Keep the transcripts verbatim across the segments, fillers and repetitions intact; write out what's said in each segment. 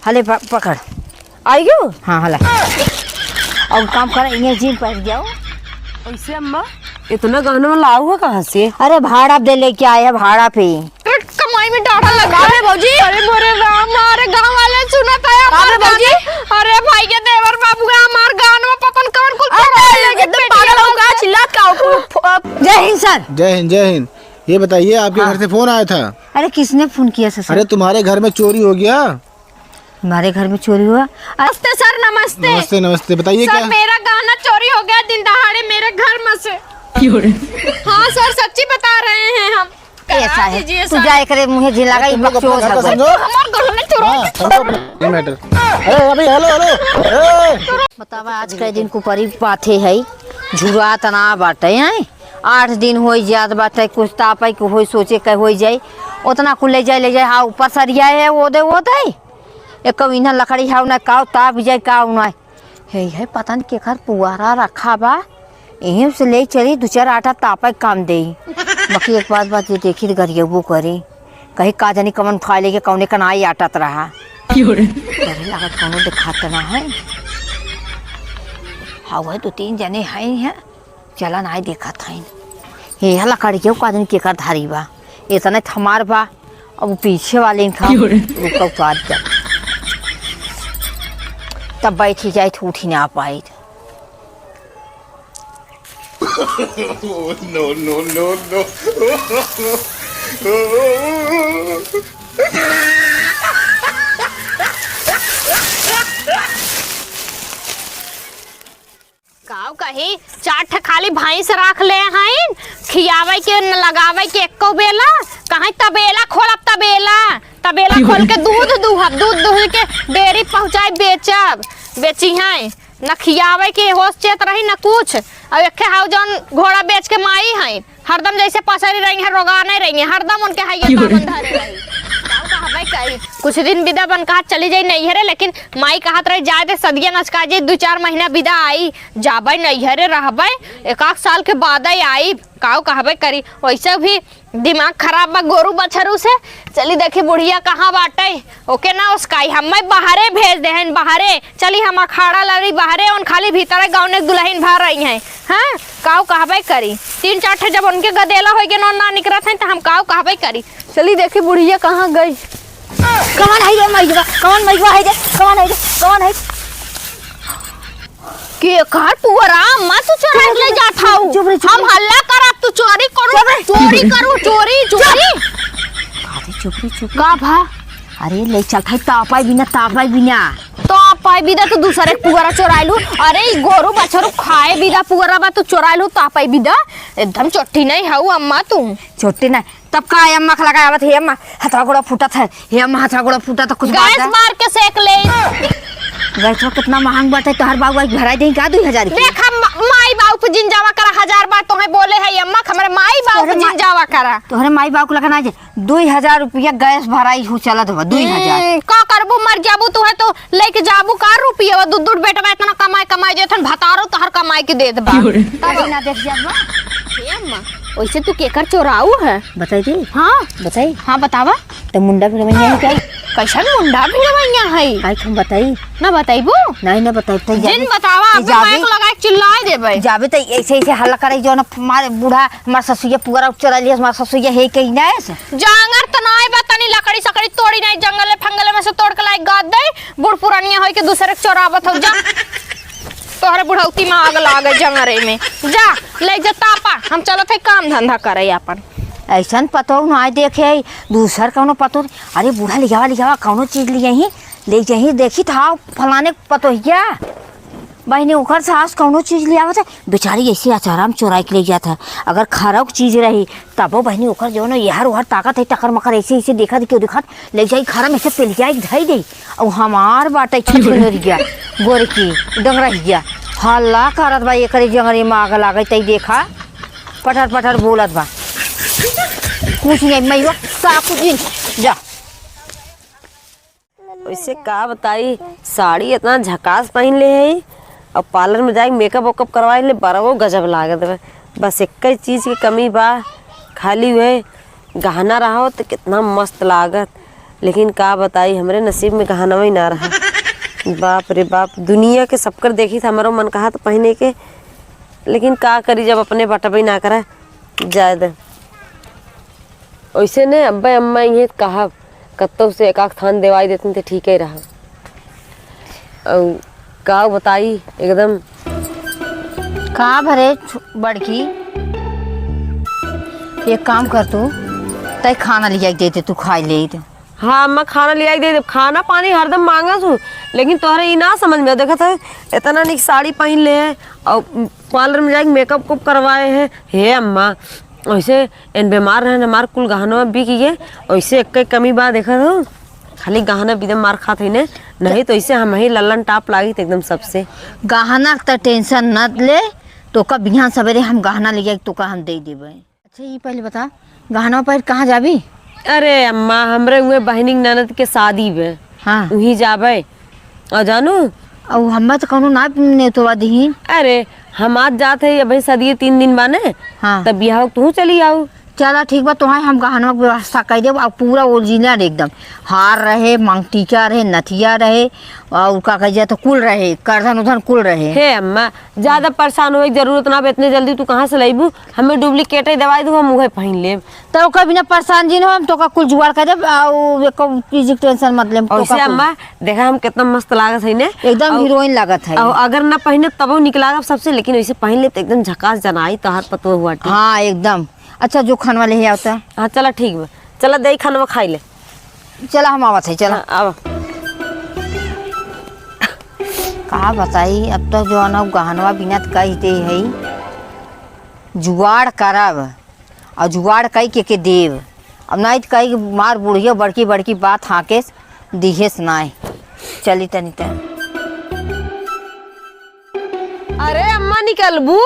हले प-, पकड़। आइयो? हाँ, हला। और काम कर, इन्हें जीन पहन जाओ। ऐसे अम्मा, इतना गहना लाऊ है कहाँ से? अरे, भाड़ा दे लेके आए हैं, भाड़ा पे। अरे, कमाई में डाढ़ा लगा है भौजी। अरे मोरे राम, अरे गाँव वाले सुनत है का हमार बे भौजी? गाना। अरे भाई के देवर बाबू का हमार गाना पतन कौन कुल अरे, चोराई लेके एकदम पेटिया पागल हो गया, चिल्लात का हो? जय हिंद सर। जय हिंद, जय हिंद। ये बताइए, आपके हाँ। घर से फोन आया था? अरे, किसने फोन किया सर? अरे, तुम्हारे घर में चोरी हो गया। हमारे घर में चोरी हुआ? नमस्ते सर, नमस्ते। नमस्ते, नमस्ते। बताइए सर, क्या? मेरा गहना चोरी हो गया दिन दहाड़े मेरे घर में से। क्यों रे? हाँ सर, सच्ची बता रहे हैं हम। करा ऐसा है। दीजिए तू सर। जा एकरे मुँहे झिला गई, तुम लोग अपना बकचोद घर का है। समझो। हमार गहना चोरा हाँ, के समझो अपना ये मैटर। अरे अभी हेलो, हेलो। ए! बतावा, आज के दिन कुपरी पाथे है, झुरात ना बाटे, हैं? आठ दिन होई जात बाटे, कुछ तापै के होई, सोचे के होई जाई, ओतना कुल ले जाए, ले जाए, हाँ, ऊपर सरिया है, वो दे, वो दे। एको इन्हा लकड़ी हाउ ना, काउ ताप जाए, काउ ना। हे, हे, पता न केकर पुआरा रखा बा। एही से ले चली, दू चार आटा तापे काम देई। बाकी एक बात, बात जे देखी त गरियबो करी। कहीं का जानी कवन उठा लेके कौने कनाई आटत रहा। क्यों रे? डरे लागत कौनो देखात ना है। हाँ, वह दो तीन जने हैं, हैं। चला ना, आए देखत हईन। हे हला कड़ियो का दिन केकर धारी बा। इतने थमार बा। अब पीछे वाले इनका क्यों रे? रुका उतार जा। तब बैठी जाए तो उठी ना पाए। No, no, no, no। काऊ कही, चार ठे खाली भैंस राख ले हईन, खियावे के न लगावे के एको बेला, कहीं तबेला खोलब, तबेला, तबेला खोल के दूध दूहब, दूध दूह के डेयरी पहुँचाई बेचब, बेची हैं, न खियावे के होश चेत रही न कुछ। अब एक हाउ जौन घोड़ा बेच के माई हैं, हरदम जैसे पसरी रही है, रोगाने रही है, हरदम उनके हाइये बावन धरे रही। काऊ कहबे करी, कुछ दिन बिदा बन कहा चली जाई नैहरे, लेकिन माई कहत रही, "जाए दे, सदिया नचका जाई, दू चार महीना बिदा आई, जाबे नैहरे रहबे, एक आध साल के बाद आई।" काऊ कहबे करी, वैसे भी दिमाग खराब बा गोरू बछरू से। चली देखी बुढ़िया कहाँ बाटे, ओके ना उसकाई, हम्मे बाहरे भेज दे हैं, बाहरे। चली हम अखाड़ा लड़ी बाहरे, उन खाली भीतरे गौने दुलहिन भर रही हैं। हाँ, काऊ कहबे करी। तीन चार ठे जब उनके गदेला होई के नौ ना निकरत हैं, त हम काऊ कहबे करी। चली देखी बुढ़िया कहाँ गई। कौन है रे मइवा? कौन मइवा है रे? कौन है रे? कौन है? केकर पुअरा अम्मा तू चोरा के ले जात हऊ? चुप रे, चुप रे। हम हल्ला करब, तू चोरी करू, चुप रे। चोरी करू, चोरी, चोरी। अरे चुप रे, चुप रे। का भा? अरे ले चल भाई, तापाई बिना, तापाई बिना। तापाई बिना तो दूसरे के पुअरा चोराइलू। अरे ई गोरू बछरू खाए बिना पुअरा बा, तू चोराइलू तापाई बिना। एकदम चोट्टी नहीं हऊ अम्मा तू। चोट्टी नहीं, तब का है अम्मा के लगावत है, अम्मा हथवा गोड़ा फूटत है, हे अम्मा हथवा गोड़ा फूटत है, कुछ बात गैस है? मार के सेक ले। गैस तो कितना महंग बाटे, तोहर बाबू आज भराई देई का दुई हजार के? देख हम माई बाबू पे जिन जावा करा, हजार बार तोहे बोले है अम्मा, हमरे माई बाबू तोहरे पे जिन मा-, जावा करा। तोहरे माई बाबू के लगा ना जे, दुई हजार रुपया गैस भराई हो चलत बा, दुई हजार। हम्म, का करबू, मर जाबू तू है तो लेके जाबू का रुपया, दू दू बेटवा इतना कमाए, कमाए जे थन भतारो तोहर कमाए के देत बा। तब ना देख जाबा। हे अम्मा, वैसे तू केकर चोराऊ है? बताई दे? हाँ। बताई? हाँ, बतावा। तो मुंडा भिड़वैया है क्या? कैसन मुंडा भिड़वैया है? काहे हम बताई? ना बताइबू? नहीं, ना बताई। तो जिन जाबे, बतावा, तो अबे जाबे, माइक लगा के चिल्लाए देबे। जाबे तो ऐसे, ऐसे हल्ला करे जो ना मारे बूढ़ा, हमार ससुइया पुअरा चोरा लिया, हमार ससुइया है कहीं ना ऐसे। जांगर तो ना आए बा, तनी लकड़ी सकड़ी तोड़ी नहीं, जंगले फंगले में से तोड़ के लाई गाद दे, बूढ़ पुरानिया होई के दूसरे के चोरावत हो जा। तोहरे बुढ़ौती में आग लागे जंगरे में। जा, ले जा तापा, हम चलत है काम धंधा करे आपन। ऐसन पतोह ना देखे, दूसर कौनो पतोह। अरे बूढ़ा लियावा, लियावा, कौनो चीज लिया ही, ले जाही, देखी था फलाने पतोहिया। बहिनी, ओकर सास कौनो चीज ले आवत है, बेचारी ऐसे अचाराम चोराई के ले जात है। अगर खरौक चीज रही, तबो बहिनी, ओकर जौन एहर ओहर ताकत है, टकर मकर ऐसे ऐसे देखत, क्यों देखत, ले जाई घर में से पेल जाई, धई दे। और हमार बाटे छछुनरिया, गोरकी, डंगरहिया, हल्ला करत बा, एकरे जंगरे में आग लागे, तई देखा, पटर पटर बोलत बा। कुछ नहीं, मैं वो साकू दिन, जा। वैसे का बताई, साड़ी इतना झकास पहिन ले है और पार्लर में जाके मेकअप वेकअप करवाई ले, बरवो गजब लागत बा। बस एक ही चीज के कमी बा, खाली वह गहना रहो तो कितना मस्त लागत। लेकिन का बताई, हमरे नसीब में गहनवा ही ना रहा। बाप रे बाप, दुनिया के सबकर देखी था, हमरो मन कहा था पहिने के, लेकिन का करी, जब अपने बटबे ना करा, जाए दे। ओइसे ने अब्बे अम्मा इहे कहा, कत्तो से एक आध थान देवाई देतिन ते ठीके रहा। अउ का बताई एकदम। का भरे छु-, बड़की, एक काम कर तू, तै खाना लिया के देते, तू खाई ले। हाँ अम्मा, खाना लिया के दे दे। खाना पानी हरदम मांगत हूँ, लेकिन तोहरे ई ना समझ में। देखत है, इतना निक साड़ी पहिन ले है और पार्लर में जाके मेकअप उकअप करवाए है। हे अम्मा, वैसे एन बीमार रहन, हमार कुल गहनवा बिक गए, वैसे एक कमी बा, देखत हो, खाली गहना बिदे मार खात है ने, नहीं तो ऐसे हम ही लल्लन टाप लागित एकदम सबसे। गहना त टेंशन न ले, तोका बिहान सवेरे हम गहना ले जाके तोका हम दे देबे। अच्छा, ये पहले बता, गहना पर कहाँ जाबी? अरे अम्मा, हमरे उहे बहिनी के ननद के शादी बे। हाँ। उहीं जाबे। और जानू? और हम्मा तो कौनो ना नेतवा दिही। अरे, हम आज जात है, अबे शादी तीन दिन बाने। हाँ। तब बियाह तू चली आऊ। चला ठीक बा, तोहार हम गहनवा के व्यवस्था कर देब। और पूरा ओरिजिनल एकदम, हार रहे, मांगटीका रहे, नथिया रहे, और का कह जाए तो कुल रहे, करधन उधन कुल रहे। हे अम्मा, ज्यादा परेशान होए के जरूरत ना बा, इतने जल्दी तू कहाँ से लइबू? हमें डुप्लीकेट ही दवाई दू, हम उहे पहिन लेब। तो ओकर बिना परेशान जिन हो, हम तोका कुल जुगाड़ कर देब, और एको चीज के टेंशन मत लेम, तोका वैसे कुल। अम्मा, देखा हम कितना मस्त लागत है ने। एकदम और हीरोइन लागत है। और अगर ना पहिने तबो निक लागब सबसे, लेकिन वैसे पहिन ले तो एकदम झकास जनाई तोहार पतोह हुआ टी। हाँ, एकदम। अच्छा, जो खानवा ले आवता। हाँ, चला ठीक बा, चला दे खानवा खाई ले। चला, हम आवत है, चला। हाँ, आवा। का बताई, अब तो जो है ना, गहनवा बिना त कह दे है, जुगाड़ करब, और जुगाड़ कई के, के देब। अब नहीं त कई मार बुढ़िया बड़की बड़की बात हाँकेस दिहेस नाय। चली तनी त। अरे अम्मा, निकलबू?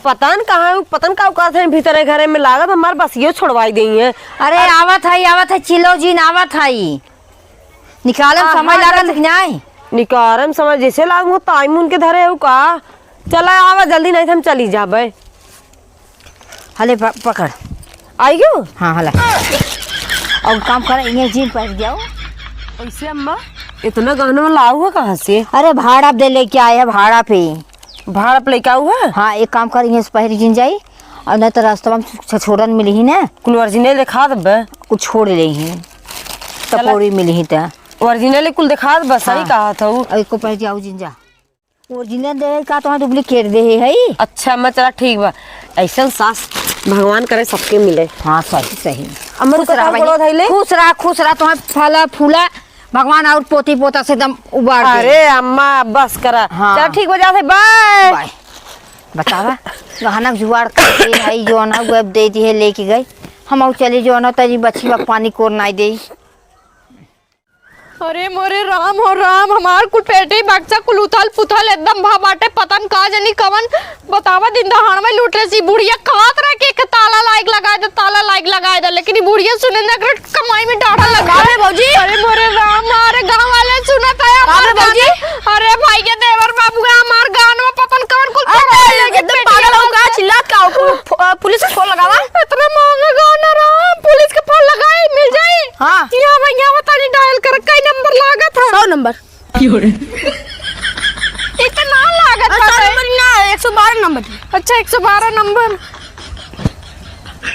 पता न कहाँ है, पता न का करत है भीतरे घरे में, लागत हमार बसियो छोड़वाई देई है। अरे अरे आवत है, आवत है, चिल्लो जिन, आवत है। निकालम हाँ, समय हाँ, लागत जल्दी। कि नाय? निकारम समय जैसे लागू हो, टाइम उनके धरे हो का? चला आवा जल्दी, नहीं तो हम चली जाबे। हले प-, पकड़। आई गयो? हाँ, हला। और काम कर, इन्हें जीन पहन जाओ। ऐसे अम्मा, इतना गहना लाऊ है कहाँ से? अरे भाड़ा दे लेके आए हैं, भाड़ा पे। भाड़ा पे लेके आऊ है? हाँ, एक काम कर, इन्हें से पहन जीन जाई, और नहीं तो रास्ता में छ-, छोड़न मिली ही ना। कुल ओरिजिनल दिखा देबे। कुछ छोड़ ले ही। चला। तपोरी मिली ही त। ओरिजिनल कुल दिखा देबे, सही हाँ। कहा था उ। और इसको पहन जाओ जीन जा। ओरिजिनल दे है का, तोहार डुप्लीकेट दे है? अच्छा, मैं चला ठीक बा। ऐसन सास भगवान करे सबके मिले। हाँ, सही, सही। अमर खुश रहा बहिनी। खुश रहा, खुश रहा, तोहार फला फूला भगवान और पोती पोता से एकदम उबार दे। अरे अम्मा, बस करा। हाँ। चला ठीक बा, जात है, बाय। बाय। बतावा, गहना के जुगाड़ करके है, जो ना वो अब दे दी है, लेके गई। हम और चली जो ना, तजी बच्ची बा पानी कोर नाई दे। अरे मोरे राम हो राम, हमार कुल पेटी बक्सा कुल उथल पुथल एकदम भा बाटे, पता न का जानी कवन बतावा दिन दहाड़ में लूट ले सी। बुढ़िया कहत रहे कि एक ताला लाइक लगाए दे, ताला लाइक लगाए दे, लेकिन ई बुढ़िया सुने न एकरे कमाई में डाढ़ा लगा। अरे भौजी। अरे मोरे राम, अरे गाँव वाले सुनत है का हमार बे भौजी? गाना। अरे भाई के देवर बाबू है हमार गाना, पता न कवन कुल अरे चोरी एकदम लेके पागल हो का, चिल्लात का हो? पु-, पु-, पुलिस को फोन लगावा। इतना महंगा गाना राम, पुलिस के फोन लगाई, मिल जाई। हाँ। यहाँ भैया बतानी डायल कर, कई नंबर लागत है? सौ नंबर। इतना लागत अरे, है। सौ नंबर ना, एक सौ बारह नंबर। अच्छा, एक सौ बारह नंबर।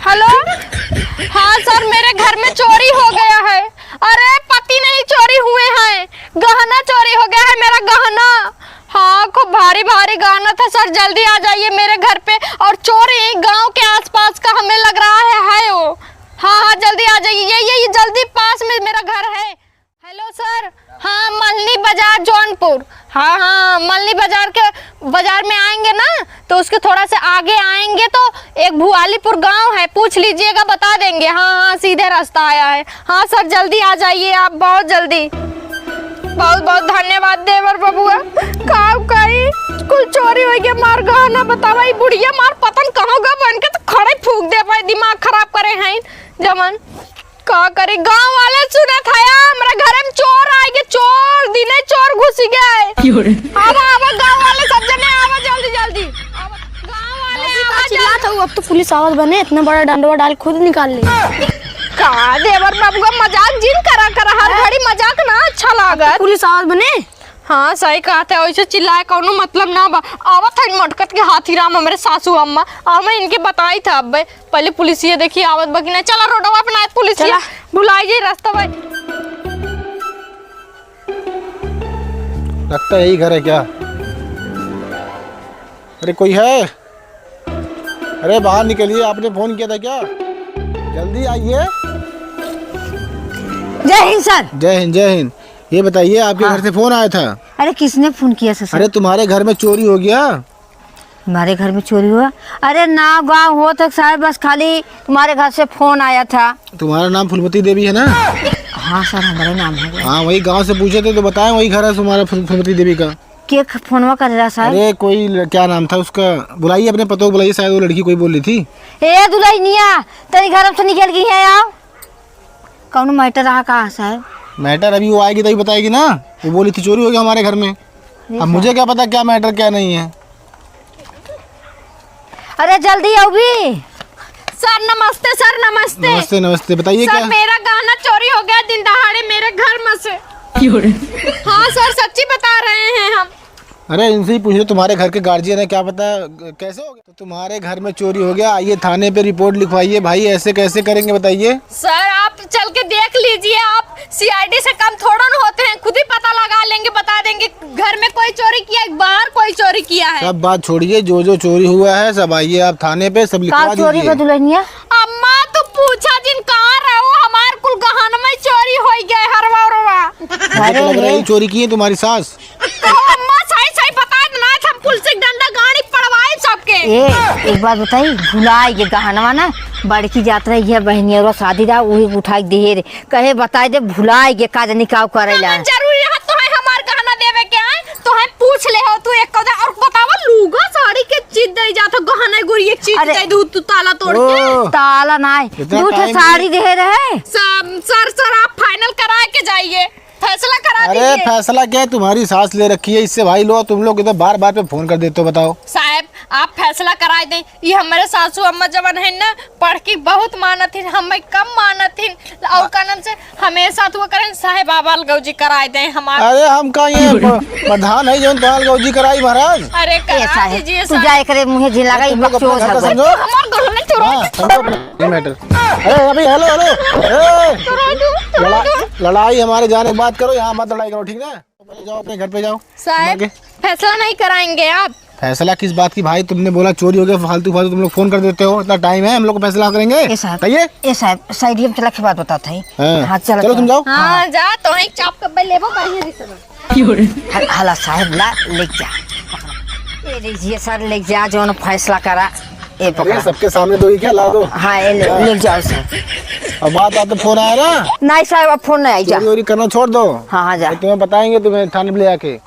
हेलो, हाँ सर, मेरे घर में चोरी हो गया है। अरे, पति नहीं चोरी हुए हैं, गहना चोरी हो गया है, मेरा गहना। हाँ, खूब भारी भारी गहना था सर, जल्दी आ जाइए मेरे घर पे। और चोरी गांव के आसपास का हमें लग रहा है, है वो। हाँ, हाँ, जल्दी आ जाइए, ये, ये, ये जल्दी पास में मेरा घर है। हेलो सर, हाँ, मलनी बाजार जौनपुर। हाँ, हाँ, मलनी बाजार के, बाजार में आएंगे ना, तो उसके थोड़ा से आगे आएंगे तो एक भुआलीपुर गांव है, पूछ लीजिएगा, बता देंगे। हाँ, हाँ, सीधे रास्ता आया है। हाँ सर, जल्दी आ जाइए आप, बहुत जल्दी। बहुत बहुत धन्यवाद देवर बबुआ। का कही, कुल चोरी हो गया, मार गहना बतावा, ई बुढ़िया मार पता न कहाँ गए, बन के तो खड़े फूंक दे पाए, दिमाग खराब करे हैं जमन। का करी, गांव वाले सुनत हया, हमरा घरे में चोर आइ गए, चोर, दिने चोर घुसि गए। क्यों रे? आवा, आवा, गांव वाले सब जने आवा, जल्दी, जल्दी। आवा, गांव वाले मौसी का आवा, चिल्लात जल्दी। हऊ, अब तो पुलिस आवत बने, इतना बड़ा डंडवा डाल खुद निकाल ले। का देवर बबुआ, मजाक जिन करा करा, हर घड़ी मजाक ना अच्छा लागत। पुलिस आवाज बने। हाँ, सही कहत है, वैसे चिल्लाए कौनो मतलब ना बा। आवत है मटकत के हाथी राम हमरे सासू अम्मा, आ मैं इनके बताई था। अब पहले पुलिसिया देखी आवत बा कि ना। चला रोडवा पे ना पुलिसिया, चला। भुलाई जाई रास्ता भाई। लगता है यही घर है क्या? अरे कोई है? अरे बाहर निकलिए, आपने फोन किया था क्या? जल्दी आइए। जय हिंद सर। जय हिंद, जय हिंद। ये बताइए, आपके हाँ। घर से फोन आया था। अरे किसने फोन किया था सर? अरे तुम्हारे घर में चोरी हो गया। हमारे घर में चोरी हुआ? अरे ना गाँव हो तक साहब, बस खाली तुम्हारे घर से फोन आया था। तुम्हारा नाम फूलमती देवी है ना? हाँ सर, हमारा नाम है। हाँ, वही गांव से पूछे थे तो बताए वही घर है तुम्हारा फूल-, फूलमती देवी का। के ख-, फोनवा कर रहा साहब? अरे कोई ल-, क्या नाम था उसका, बुलाइए अपने पतोह को बुलाइए, शायद वो लड़की कोई बोल रही थी। ए दुल्हनिया, तेरी घर से निकल गई है, आओ। कौन मैटर रहा का साहब? मैटर अभी वो आएगी तभी बताएगी ना। वो बोली थी चोरी हो गया हमारे घर में। अब मुझे क्या पता क्या मैटर क्या नहीं है। अरे जल्दी आओ भी। सर नमस्ते, सर नमस्ते। नमस्ते, नमस्ते। बताइए सर, क्या? मेरा गहना चोरी हो गया दिन दहाड़े मेरे घर में से। हाँ सर, सच्ची बता रहे हैं हम। अरे इनसे ही पूछ लो, तुम्हारे घर के गार्जियन है, क्या पता कैसे हो गया। तो तुम्हारे घर में चोरी हो गया, आइए थाने पे रिपोर्ट लिखवाइए भाई, ऐसे कैसे करेंगे बताइए। सर आप चल के देख लीजिए, आप सीआईडी से कम थोड़ा न होते हैं, खुद ही पता लगा लेंगे, बता देंगे घर में कोई चोरी किया है, बाहर कोई चोरी किया है। सब बात छोड़िए, जो जो चोरी हुआ है सब आइए आप थाने पे, सब लिखवा दीजिए। चोरी बा दुल्हनिया? अम्मा तू पूछा जिन कहाँ रहो, हमार कुल गहनवा चोरी हो गए, हरवा उरवा। मुझे तो अरे लग रहा है ये चोरी की है तुम्हारी सास। तो अम्मा सही सही बता देना, हम पुलिस के डंडा गाड़ी पड़वाए सबके। ए, एक बात बताई, भुलाई के गहनवा ना, बड़की जात रही है बहनिया और शादी रहा, वही उठा के दे रे। कहे बताई दे, भुलाई के का जानी का करे ला। जरूरी रहा तो है हमार गहना देवे के आए, तो है पूछ ले हो तू एक कौदा और बतावा लूगा साड़ी के चीज दे जात हो, गहना गुरी एक चीज अरे। दे दू तू ताला तोड़ के। ओ। ताला ना है, इतना दू ठे time साड़ी दे रहे। सर, सर, सर, आप फाइनल करा के जाइए। फैसला करा अरे दीजिए। फैसला क्या है, तुम्हारी सास ले रखी है, इससे भाई लो, तुम लोग इधर बार बार पे फोन कर देते हो, बताओ। साहब आप फैसला कराए दें, ये हमारे सासू अम्मा जवन है ना, पढ़ के बहुत मानत है, हमें कम मानत है, और का नाम से हमेशा तो करें साहब आप अलगौजी कराए दें हमार। अरे हम का ये प-, प्रधान है जो तो अलगौजी कराई महाराज। अरे ए करा साहब, दीजिए तू साहब। जा एकरे मुँहे जिन लगाई, तुम लोग अपने बकचोद घर का हवे। समझो। हमार गहना चुरा हाँ, समझो अपना। ये मैटर। अरे अभी हेलो हेलो। ए, लड़ा-, लड़ाई हमारे जाने के बाद करो, यहाँ मत लड़ाई करो, ठीक ना? पहले जाओ अपने घर पे जाओ। साहब, फैसला नहीं कराएंगे आप। फैसला किस बात की भाई? तुमने बोला चोरी हो गया, फालतू फालतू तुम लोग फोन कर देते हो, इतना टाइम है हम लोग को फैसला करेंगे। ए साहब, बताइए। ए साहब, साइड में चला के बात बताते हैं। हाँ। हाँ, चलो चलो तुम जाओ। हाँ, जा, तो एक चाप कब्बे लेबो, कहीं नहीं सुनो। हल-, हला साहब ला, ले जा। ए लीजिए सर, ले जा, जौन फैसला करा। ए अरे, पकड़ा। सबके सामने दो ही क्या, ला दो। हाँ, ए ले, हाँ। ले जाओ सर। अब बात आते फोन आया ना? नहीं साहब, अब फोन नहीं आई जा। चोरी वोरी करना छोड़ दो। हाँ, हाँ, जा। नहीं, तुम्हें बताएंगे, तुम्हें थाने पे ले आके।